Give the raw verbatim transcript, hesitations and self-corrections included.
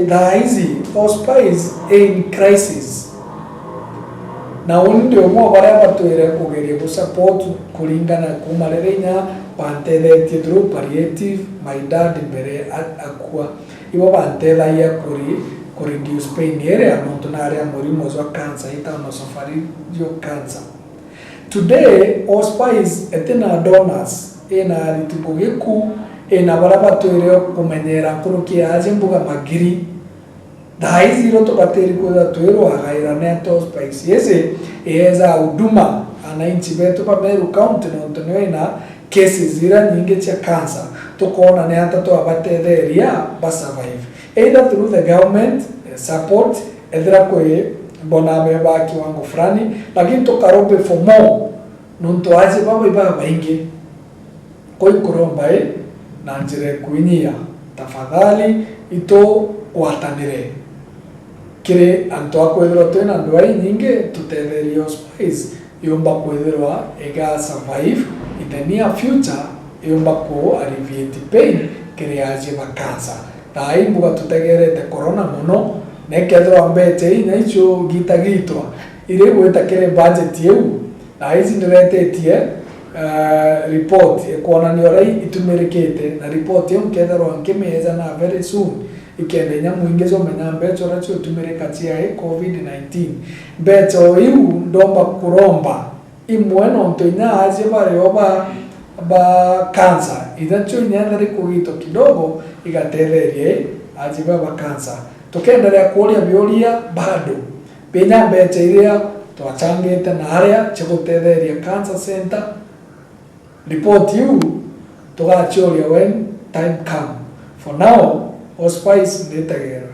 thaa ici, Hospice in crisis. Na uni ndi umwe wa baria batwire kugeria gusupport kuringana kuma riria inya bantethetie through palliative, my dad mbere a-, akua. Ibo bantethagia kuri-, kureduce pain iria nontu nari a murimo jwa cancer, itano safari jwa cancer. Today, Hospice itina donors, ina ariti ngugi ku, ina baria batwire kumenyera nkuruki ya aji mbuga magiri. Thaa ici irio tubatiri kwithirwa twirwagaira ni ati Hospice ici ieza huduma ananchi betu ba Meru County, nontu nio ina cases iria nyingi cia cancer, tukoona ni ata twabatetheria ba survive, either through the government, eh, support, ethira kwi bona be ba kiwango fulani, lakini tukarobe for more, nontu aji baba ibabaingi. Koi nkuromba i na njira ikuinyia, tafadhali itugwatanire kiri antu a kwithirwa twina ndwaa inyingi, tutetherie Hospice yumba kwithirwa iga survive in the near future, yumba ku alleviate pain kiri aji ba cancer. Thaa ii mbuga tutegerete corona mono, na ikethirwa mbecha inya icio gitagitwa iri gwita kiri budget iu, thaa ici ndiretetie, eh, report ikwonania uria itumirikite, na report iu nkethirwa nkimieja na very soon, ikenda inya mwingi jumenya mbecha uria ciutumirika cia i covid nineteen. Mbecha o iu ndomba kuromba imwe, nontu inya aji bario ba, ba cancer, inya cio inya ethira ikugitwa kidogo, igatetheria i aji ba, ba cancer. Tukenderea kuuria biuria bado, binya mbecha iria twachangite na aria cia gutetheria cancer center. Report iu tugaciuria when time come. For now, Hospice nditegera.